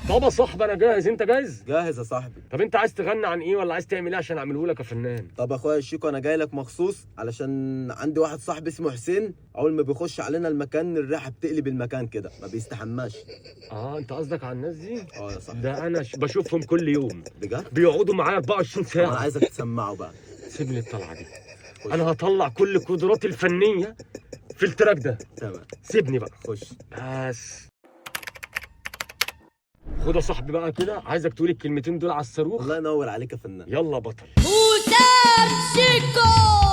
طب يا صاحبي انا جاهز، انت جاهز؟ جاهز يا صاحبي. طب انت عايز تغني عن ايه ولا عايز تعمل ايه عشان اعمله لك يا فنان؟ طب اخويا شيكو انا جاي لك مخصوص علشان عندي واحد صاحبي اسمه حسين، اول ما بيخش علينا المكان الريحة بتقلب المكان كده، ما بيستحماش. اه انت قصدك على الناس دي؟ اه يا صاحبي. ده انا بشوفهم كل يوم. بجد؟ بيقعدوا معايا 24 طب انا ساعة. عايزك تسمعه بقى. سيبني الطلعة دي. خش. انا هطلع كل قدراتي الفنية في ال track ده. تمام. سيبني بقى. خش. بس خد يا صاحبي بقى كده، عايزك تقول الكلمتين دول على الصاروخ. الله ينور عليك يا فنان. يلا بطل.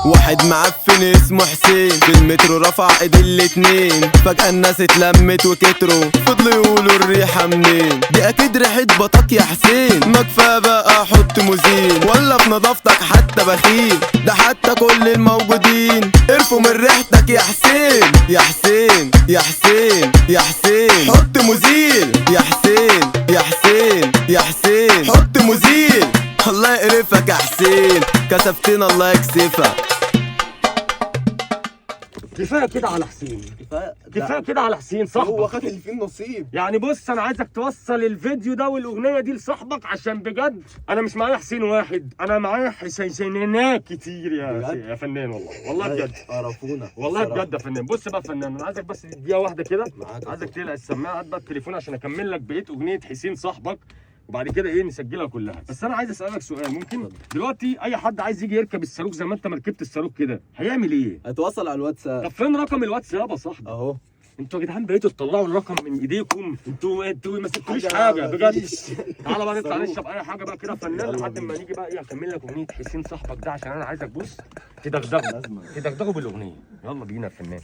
واحد معفن اسمه حسين في المترو رفع ايد الاتنين، فجأة الناس اتلمت وكتروا فضلوا يقولوا الريحة منين، دي اكيد ريحة بطاط يا حسين. ما كفاية بقى حط مزيل ولا في نظافتك حتى بخيل، ده حتى كل الموجودين قرفوا من ريحتك يا حسين يا حسين يا حسين يا حسين. حط مزيل يا حسين يا حسين يا حسين، حط مزيل. الله يقرفك يا حسين، كسفتنا الله يكسفك. كفاية كده على حسين، كفاية كده على حسين هو صاحبك. خد اللي فيه النصيب. يعني بص انا عايزك توصل الفيديو ده والاغنية دي لصاحبك، عشان بجد انا مش معايا حسين واحد، انا معايا حسينات كتير بجد؟ يا فنان. والله والله بجد، قرفونا والله بصراحة. بجد يا فنان. بص بقى يا فنان، انا عايزك بس دقيقة واحدة كده، معاك. عايزك تقلع السماعة، هات بقى التليفون عشان اكمل لك بقية اغنية حسين صاحبك، وبعد كده ايه نسجلها كلها. بس انا عايز اسالك سؤال، ممكن اتفضل. دلوقتي اي حد عايز يجي يركب الصاروخ زي ما انت ما ركبت الصاروخ كده هيعمل ايه؟ هتوصل على الواتساب. طب فين رقم الواتساب يا صاحبي؟ اهو. انتوا يا جدعان بقيتوا تطلعوا الرقم من ايديكم، انتوا ما سبتوليش حاجة بجد. مفيش. تعالى بقى نطلع صاروخ. نشرب اي حاجة بقى كده يا فنان، يلا لحد ما بينا. نيجي بقى ايه اكمل لك اغنية حسين صاحبك ده، عشان انا عايزك بص تدغدغه لازم. تدغدغه بالاغنيه. يلا بينا يا فنان.